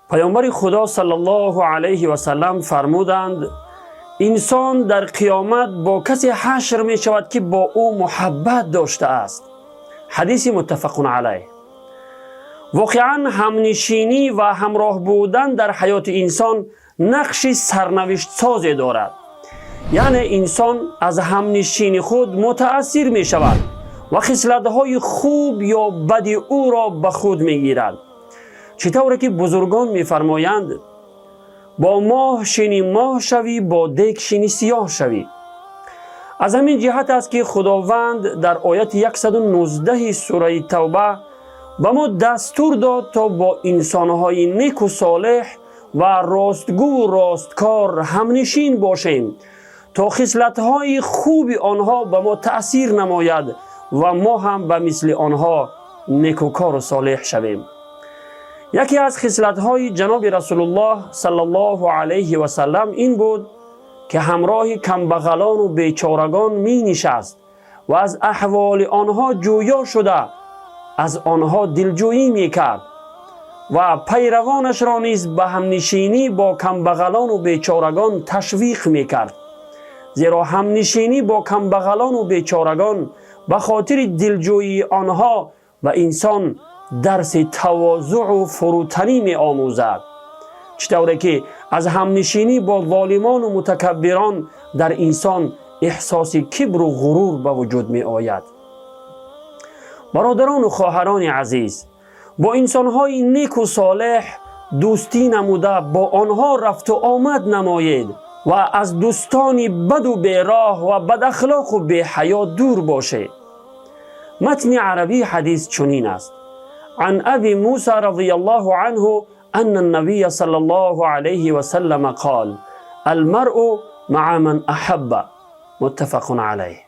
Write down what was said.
Паёмбари Худо саллаллоҳу алайҳи васаллам фармуданд: инсон дар қиёмат бо касе ҳашр мешавад, ки бо ӯ муҳаббат доштааст. Ҳадиси муттафақун алайҳ. Воқеан, ҳамнишинӣ ва ҳамроҳ будан дар ҳаёти инсон нақши сарнавиштсозе дорад, яъне инсон аз ҳамнишини худ мутаассир мешавад ва хислатҳои хуб ё бади ӯро ба худ мегирад. Чӣ тавре ки бузургон мефармоянд: бо моҳ шинӣ, моҳ шавӣ, бо дег шинӣ, сиёҳ шавӣ. Аз ҳамин ҷиҳат аст, ки Худованд дар ояти 119 сураи Тавба ба мо дастур дод, то бо инсонҳои неку солеҳ ва ростгӯву росткор ҳамнишин бошем, то хислатҳои хуби онҳо ба мо таъсир намояд ва мо ҳам ба мисли онҳо некукору солеҳ шавем. Яке аз хислатҳои ҷаноби Расулуллоҳ саллаллоҳу алайҳи васаллам ин буд, ки ҳамроҳи камбағалону бечорагон менишаст ва аз аҳволи онҳо ҷӯё шуда, аз онҳо дилҷӯӣ мекард ва пайравонашро низ ба ҳамнишинӣ бо камбағалону бечорагон ташвиқ мекард, зеро ҳамнишинӣ бо камбағалону бечорагон ба хотири дилҷӯии онҳо ба инсон дарси тавозӯъу фурӯтанӣ меомӯзад, чӣ тавре ки аз ҳамнишинӣ бо золимону мутакаббирон дар инсон эҳсоси кибру ғурур ба вуҷуд меояд. Бародарону хоҳарони азиз, бо инсонҳои неку солеҳ дӯстӣ намуда, бо онҳо рафту омад намоед ва аз дӯстони баду бероҳ ва бадахлоқу беҳаё дур бошед. Матни арабии ҳадис чунин аст: عن أبي موسى رضي الله عنه أن النبي صلى الله عليه وسلم قال: المرء مع من أحب. متفق عليه.